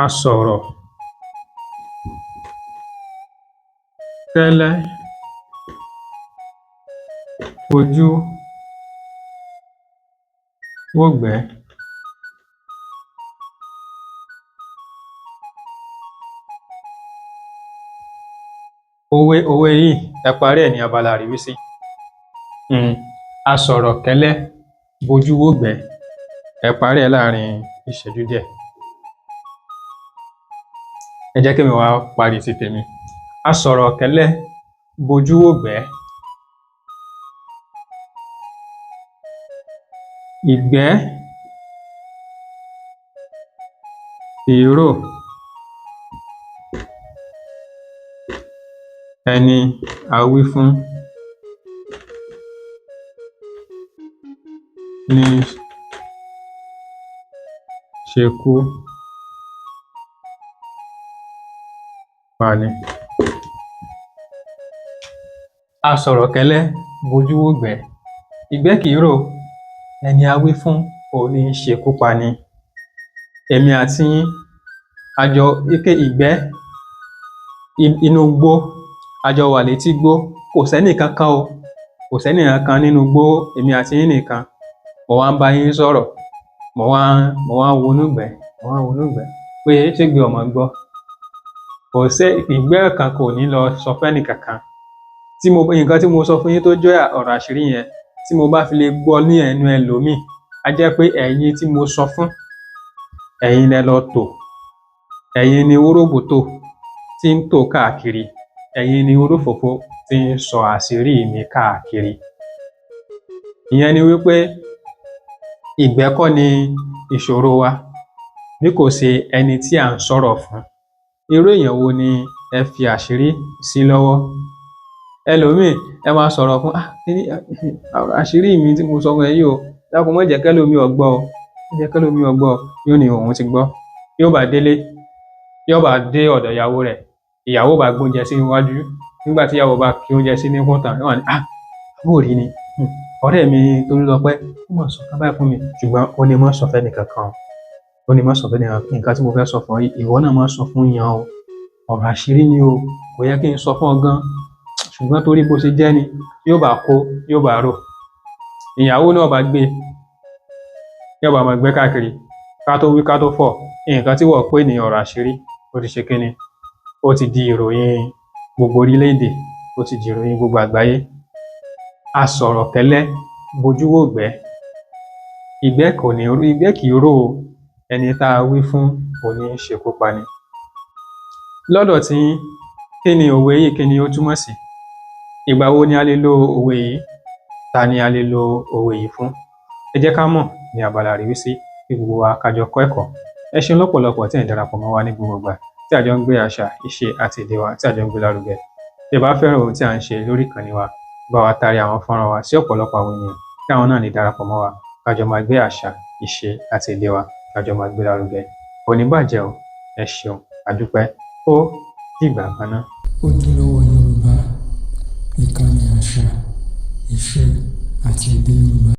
Asọ̀rọ̀ kẹ́lẹ́ fojú wògbẹ́. Òwe òwe yìí, ẹ parí ẹ̀ ní abala àríwísí. Asọ̀rọ̀ kẹ́lẹ́ bojú wògbẹ́. Ẹ parí ẹ̀ láàrin ìṣẹ́jú díẹ̀. Ẹ jẹ́ kémi wá parí ti tèmi. Asọ̀rọ̀ kẹ́lẹ́ bojú wògbẹ́. Ìgbẹ́ kìí rò ẹni a wí fún ní ṣekú pani. Asọ̀rọ̀ kẹ́lẹ́ bojú wògbẹ́. Ìgbẹ́ kìí rò ẹni a wí fún òhun ní ṣekú pani. Èmi àti yín, a jọ wípé ìgbẹ́ inú igbó, a jọ wà létí igbó, kò sẹ́nì kankan o, kò sẹ́nì kankan nínú igbó, èmi àti yín nìkan. Mo wá ń bá yín sọ̀rọ̀, mo wá ń wonú ìgbẹ́, mo wá ń wonú ìgbẹ́ pé ṣégbẹ́ ò máa gbọ́. Kò sí ìgbẹ́ kan kò ní lọ sọ fẹ́nì kankan. Tí mo nǹkan tí mo sọ fún yín tó jẹ́ ọ̀rọ̀ àṣírí yẹn, tí mo bá fi lè gbọ́ ní ẹnu ẹlòmíì, á jẹ́ pé ẹ̀yin tí mo sọ fún, ẹ̀yin lẹ lọ tò, ẹ̀yin ni wóróbótò tí ń tò káàkiri, ẹ̀yin ni olófòófó tí ń sọ àṣírí mi káàkiri. Ìyẹn ni wípé ìgbẹ́ kọ́ ni ìṣòro wa, bí kò ṣe ẹni tí à ń sọ̀rọ̀ fún. Irú èèyàn wo ni ẹ fi àṣírí sí lọ́wọ́? Ẹlòmíì, ẹ máa sọ̀rọ̀ fún, àṣírí mi tí mo sọ fún ẹ yìí o, dákun má jẹ́ kẹ́lòmíì ó gbọ́ o, má jẹ́ kẹ́lòmíì ó gbọ́ o. Yóò ní òun ti gbọ́. Yóò bá délé, yóò bá dé ọ̀dọ̀ ìyàwó rẹ̀, ìyàwó bá gbóúnjẹ sí iwájú. Nígbà tí ìyàwó bá kí oúnjẹ sí níkùn tán, yóò wá ní, àbó ò rí ni, ọ̀rẹ́ mi Tolúlọpẹ́, ó mà sọ nǹkan báyìí fún mi, ṣùgbọ́n ó ní má sọ fẹ́nì kankan o. Ó ní má sọ fẹ́nì kankan. Nǹkan tí mo fẹ́ sọ fún ọ yìí, ìwọ náà má sọ fún èèyàn o. Ọ̀rọ̀ àṣírí ni o, kò yẹ kí n sọ fún ọ gan, ṣùgbọ́n torí bó ṣe jẹ́ ni. Yóò bá kó, yóò bá rò. Ìyàwó náà bá gbé, yóò bá máa gbé káàkiri. Ká tó wí ká tó fọ̀, nǹkan tí wọ́n pè ní ọ̀rọ̀ àṣírí, ó ti ṣe kíni? Ó ti di ìròyìn gbogbo orílẹ̀-èdè, ó ti di ìròyìn gbogbo àgbáyé. Asọ̀rọ̀ kẹ́lẹ́ bojú wògbẹ́. Ìgbẹ́ kò ní, ìgbẹ́ kìí rò o, ẹni tá a wí fún òhun ní ṣekú pani. Lọ́dọ̀ tiyín, kí ni òwe yìí, kí ni ó túmọ̀ sí? Ìgbà wo ni a lè lo òwe yìí? Ta ni a lè lo òwe yìí fún? Ẹ jẹ́ ká mọ̀ ní abala àríwísí kí gbogbo wa ká jọ kọ́ ẹ̀kọ́. Ẹ ṣeun lọ́pọ̀lọpọ̀ tí ẹ̀ ń darapọ̀ mọ́ wa ní gbogbo ìgbà tí a jọ ń gbé àṣà, ìṣe àti èdè wa tí a jọ ń gbé lárugẹ. Tí ẹ bá fẹ́ràn ohun tí à ń ṣe lórí ìkànnì wa, bá wa taari àwọn fọ́nrán wa sí ọ̀pọ̀lọpọ̀ àwọn ènìyàn kí àwọn náà lè darapọ̀ mọ́ wa, ká jọ máa gbé àṣà, ìṣe àti èdè wa, ká jọ máa gbé lárugẹ. Kò ní bàjẹ́ o. Ẹ ṣeun, a dúpẹ́. Ó dìgbà kan ná. Ojúlówó Yorùbá, ìkànnì àṣà, ìṣe àti èdè Yorùbá.